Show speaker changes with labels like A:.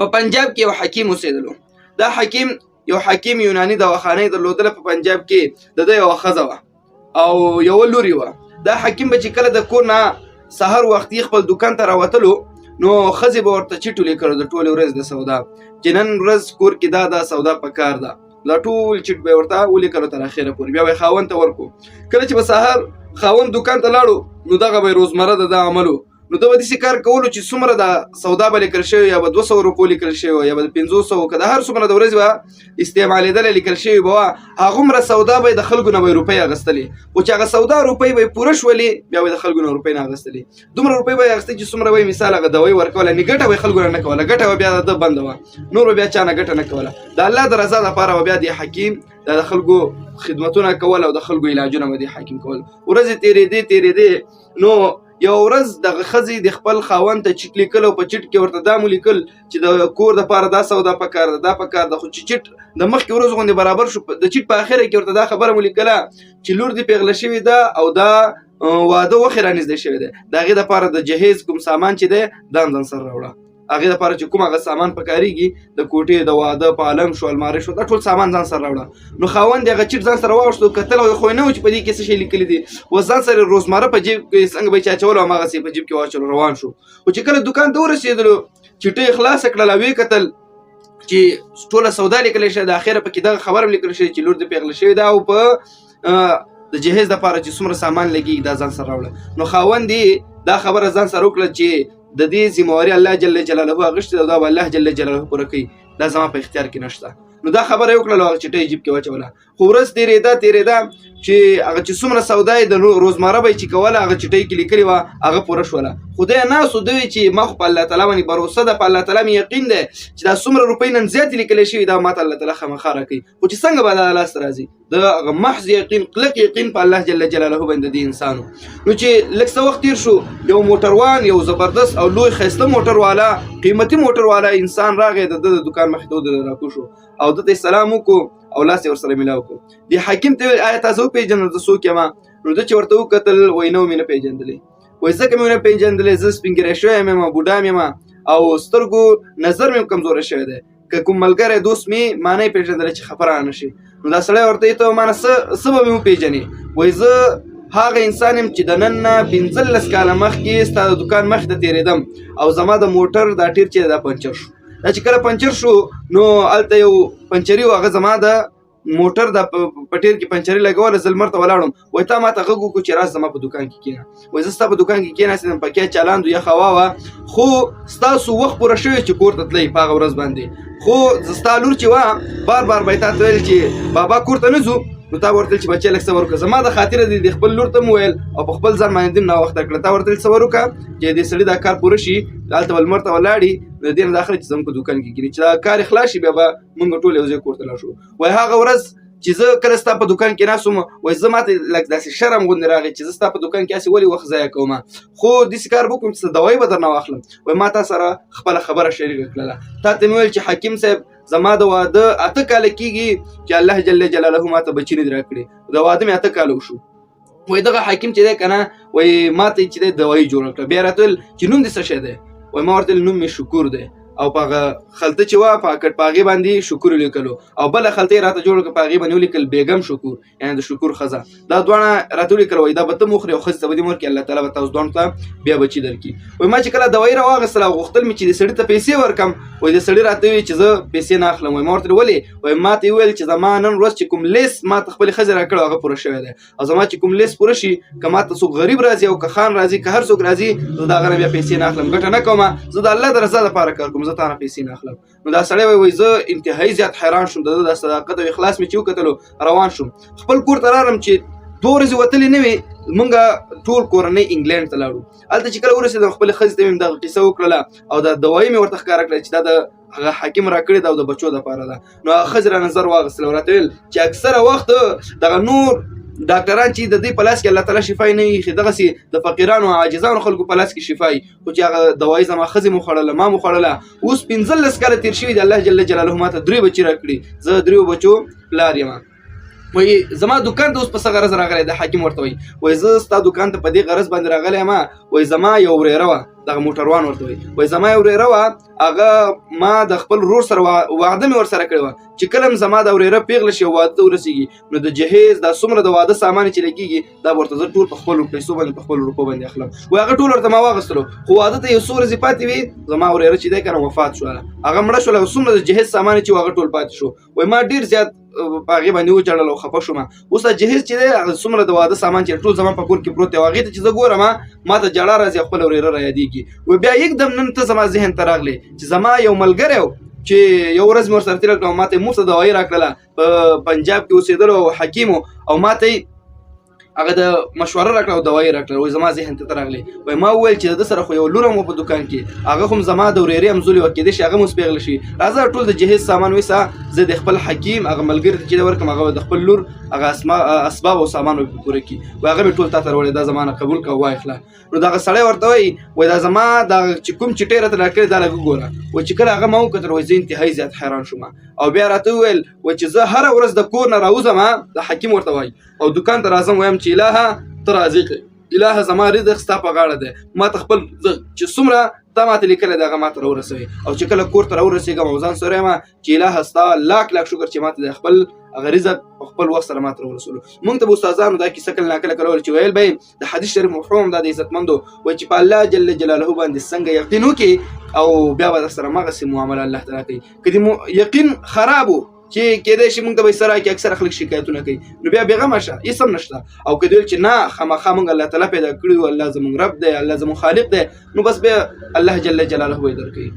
A: په پنجاب کې یو حکیم اوسېدلو. دا حکیم یو حکیم یوناني دواخانه یې درلودله. په پنجاب کې د ده یوه ښځه وه او یوه لور یې وه. دا حکیم به چې کله د کور نه سهار وختي خپل دوکان ته راوتلو، نو ښځې به ورته چټ ولیکلو د ټولې ورځې د سودا، چې نن ورځ کور کې دا دا سودا پکار ده. دا ټول چټ به ورته ولیکلو تر اخره پورې، بیا به یې خاوند ته ورکو. کله چې به سهار خاوند دوکان ته لاړو، نو دغه به یې روزمره د ده عمل و. نو ده به داسې کار کولو چې څومره د سودا به لیکل شوی، یا به 200 روپو لیکل شوی، یا به د 500، که د هر څومره د ورځې به استعمالېدلی لیکل شوی به وه، هغومره سودا به یې د خلکو نه به یې روپۍ اخیستلې. خو چې هغه سودا روپۍ به یې پوره شولې، بیا به یې د خلکو نه روپۍ نه اخیستلې. دومره روپۍ به یې اخیستې چې څومره به یې مثال هغه دوایي ورکوله، یعنې ګټه به یې خلکو نه نه کوله. ګټه به بیا د ده بنده وه، نور به بیا چا نه ګټه نه کوله. د الله د رضا لپاره به بیا د حکیم د خلکو خدمتونه کول او د خلکو علاجونه به د حکیم کول. ورځې تېرېدې تېرېدې، نو یو ورځ دغه ښځې د خپل خاوند ته چټ لیکل او په چټ کې ورته دا مو لیکل چې د کور دپاره دا سودا پکار ده، دا پکار ده. خو چې چټ د مخکې ورځ غوندې برابر شو، د چټ په اخره کې ورته دا خبره مو لیکله چې لور دې پیغله شوې ده او دا واده وخت رانږدې شوی دی، د هغې دپاره د جهیز کوم سامان چې دی دا هم ځان سره راوړه. هغې دپاره چې کوم هغه سامان پکارېږي، د کوټې د واده پالنګ شو، المارۍ شو، دا ټول سامان ځان سره راوړه. نو خاوند یې هغه چیټ ځان سره واغوښتو، کتل خو یې نه و چې په دې کې څه شی لیکلي دي. اوس ځان سره روزمره په جیب کې څنګه به یې چې اچولو، هماغسې په جیب کې واچولو، روان شو. خو چې کله دوکان ته ورسېدلو، چټۍ یې خلاصه کړله، ویې کتل چې ټوله سودا لیکل شوې ده، اخره پکې دغه خبره هم لیکل شوې چې لور دې پیغله شوې ده او په د جهیز دپاره چې څومره سامان لګېږي دا ځان سره راوړه. نو خاوند یې دا خبره ځان سره وکړه چې د دې ذمهواري الله جل جلاله اخیستې ده او دا به الله جل جلاله پوره کوي، دا زما په اختیار کې نشته. نو دا خبره یې وکړله، هغه چټۍ جیب کې واچوله. خو ورځ تېرېده تېرېده، چې هغه چې څومره سودا یې د روزمره به یې چې کوله هغه چټۍ کې لیکلې وه، هغه پوره شوله. خو دی ناست و، دی چې ما خو په الله تعالی باندې باروسه ده، په الله تعالی مې یقین دی چې دا څومره روپۍ نن زیاتې لیکلې شوي دا ماته الله تعالی خامخا راکوي. خو چې څنګه به دا لاسته راځي؟ د هغه محض یقین، کلک یقین په الله جل جلاله باندې د انسانو. نو چې لږ څه وخت تیر شو، یو موټروان، یو زبردست او لوی ښایسته موټر والا، قیمتي موټر والا انسان راغی، د ده د دوکان مخې ته ودرېد، راکوز شو او ده ته سلام وکړو او لاس یې ورسره میلاو کړو. د حاکم ته ویل، آیا تاسو وپېژندل زه څوک یم؟ نو ده چې ورته وکتل، وایي نه مې نه پېژندلې. وایي ځکه مې ونه پېژندلې، زه سپین ږیری شوی یم، بوډا یم او سترګو نظر مې کمزوری شوی دی. که کوم ملګری دوست مې ما نه پېژندلی چې خفه رانه شي. نو دا سړی ورته ته ما نه څه به مې وپېژنې؟ وایي زه هغه انسان یم چې د نن نه 15 کاله مخکې ستا د دوکان مخې ته تېرېدم او زما د موټر دا ټیر چې دا پنچر شو. دا چې کله پنچر شو، نو هلته یو پنچري و، هغه زما د موټر د په ټیر کې پنچري لګوله. زه لمر ته ولاړم، وایي تا ماته غږ وکړو چې راشه زما په دوکان کې کښېنه. وایي زه ستا په دوکان کې کښېناستم، پکې چالاند یخ هوا وه، خو ستاسو وخت پوره شوی چې کور ته تلئ په هغه ورځ باندې. خو ستا لور چې وه، بار بار به یې تا ته ویل چې بابا کور ته نه ځو. نو تا ورته چې بچی لږ صبر وکړه. زما د خاطره دې د خپل لور ته مو ویل او په خپل ځان باندې دې ناوخته کړه. تا ورته صبر وکړه چې دې سړي دا کار پوره شي، هلته به لمر ته ولاړي، نو دې نه داخله چې زموږ په دوکان کې کښېني، چې دا کار خلاص شي بیا به موږ ټول یو ځای کور ته لاړ شو. وایي هغه ورځ چې زه کله ستا په دوکان کې ناست وم، وایي زه ماته لږ داسې شرم غوندې راغی چې زه ستا په دوکان کې هسې ولې وخت ضایع کوم، خو داسې کار به وکړم چې دوايي به درنه واخلم. وایي ما تا سره خپله خبره شریکه کړله، تا ته مې ویل چې حکیم صاحب زما د واده 8 کاله کېږي چې الله جل جلاله ما ته بچي نه دي راکړي، د واده مې 8 کاله وشو. وایي دغه حاکم چې دی که نه، وایي ما ته چې دی دوايي جوړه کړه. بیا راته ویل چې نوم دې څه شی دی؟ وایي ما ورته نوم مې شکور دی. او په هغه خلطه چې وه پاکټ، په هغې باندې شکور ولیکلو او بله خلطه یې راته جوړه کړه، په هغې باندې ولیکل بیګم شکور، یعنې د شکور ښځه. دا دواړه راته ولیکل، وایي دا به ته مخورې او ښځې ته به دې ورکړي، الله تعالی به تاسو دواړو ته بیا بچي درکړي. وایي ما چې کله دوايي راواخیستله او غوښتل مې چې د سړي ته پیسې ورکړم، وایي د سړي راته وویل چې زه پیسې نه اخلم. وایي ما ورته ولې؟ وایي ما ته یې وویل چې زما نن ورځ چې کوم لیست ما ته خپلې ښځې راکړی هغه پوره شوی دی او زما چې کوم لیست پوره شي، که ما ته څوک غریب راځي او که خان راځي، که هر څوک راځي، زه د هغه نه بیا پیسې نه اخلم، ګټه نه کوم. زه د الله د رضا لپاره کار کوم، زه تا نه پیسې نه اخلم. نو دا سړی وایي زه انتهایی زیات حیران شوم، د ده د صداقت او اخلاص مې چې وکتلو، روان شوم، خپل کور ته راغلم. چې 2 ورځې وتلې نه وې، مونږ ټول کورنۍ انګلند ته لاړو. هلته چې کله ورسېدم، خپلې ښځې ته مې دغه قصه وکړله او دا دوايي مې ورته ښکاره کړه چې دا د هغه حاکم راکړې ده او د بچو دپاره ده. نو هغه ښځې را نظر واغستل او راته ویل چې اکثره وخت دغه نور ډاکټران چې د دې په لاس کې الله تعالی شفا نه وي، دغسې د فقیرانو او عاجزانو خلکو په لاس کې شفا وي. خو چې هغه دوايي زما ښځې مو خوړله، ما مو خوړله، اوس 15 کاله تېر شوي دي، الله جل جلاله ما ته درې بچي راکړي، زه دریو بچو پلار یم. وایي زما دکان ته اوس په څه غرض راغلی؟ د حاکم ورته وایي، وایي زه ستا دکان ته په دې غرض باندې راغلی یم، وایي زما یو ورېره وه. دغه موټروان ورته وایي، وایي زما یو ورېره وه، هغه ما د خپل ورور سره وعده مې ورسره کړې وه چې کله هم زما د ورېره پېغله شي او واده ته ورسېږي، نو د جهیز دا څومره د واده سامان چې لګېږي دا به ورته زه ټول په خپلو پیسو باندې په خپلو روپو باندې اخلم. وایي هغه ټول ورته ما واخیستلو، خو واده ته یو څو ورځې پاتې وې، زما ورېره چې دی که نه وفات شوله، هغه مړه شوله، څومره د جهیز سامان چې هغه ټول پاتې شو. وایي ما ډېر زیات په هغې باندې وژړل او خفه شوم. اوس دا جهیز چې دی هغه څومره د واده سامان چې ټول زما په کور کې پروت دی، هغې ته چې زه ګورم ما ته ژړا راځي او خپله ورېره رایادېږي. وایي بیا یکدم نن ته زما ذهن ته راغلې چې زما یو ملګری و چې یو ورځ مې ورسره تېره کړه او ما ته یې مفته دوايي راکړله، په پنجاب کې اوسېدلو او حکیم او ما ته یې هغه د مشوره راکړه او دوايي راکړه. وایي زما ذهن ته راغلې، وایي ما وویل چې د ده سره خو یو لور هم وه په دوکان کې، هغه خو زما د ورېرې همزولې وه، کېدای شي هغه هم اوس پېغله شي، راځه ټول د جهیز سامان ویسه، زه د خپل حکیم هغه ملګري ته چې دی ورکړم، هغه د خپل لور هغه اسباب او سامان به پوره کړي. وایي هغه مې ټول تا ته راوړی، دا زما نه قبول کړه او وایخله. نو دغه سړی ورته وایي، وایي دا زما دا چې کوم چټۍ راته راکړې دا لږ وګوره. وایي چې کله هغه ما وکتل، وایي زه انتهایي زیات حیران شوم. او بیا راته وویل، وایي چې زه هره ورځ د کور نه راوځم، د حکیم ورته وایي، او دوکان ته راځم، وایم چې الهه ته راضي کړې، الهه زما رزق ستا په غاړه دی، ما ته خپل رزق چې څومره تا ماته لیکلی دی هغه ماته راورسوي. او چې کله کور ته راورسېږم او ځان سره یم چې الهه ستا لاک لاک شکر چې ماته د خپل هغه رزق په خپل وخت سره ماته راورسولو. مونږ ته به استادانو دا کیسه کله ناکله کوله چې ویل به یې د حدیث شریف مفهوم دا د عزتمندو، وایي چې په الله جل جلاله باندې څنګه یقین وکړي او بیا به در سره مغسې معامله الله تعالی کوي. که دې یقین خراب و چې کېدای شي مونږ ته به یې سره کې اکثره خلک شکایتونه کوي، نو بیا بېغمه شه، هېڅ هم نشته. او که دوی چې نه خامخا مونږ الله تعالی پیدا کړي، الله زمونږ رب دی، الله زمونږ خالق دی، نو بس بیا الله جل جلاله به یې درکوي.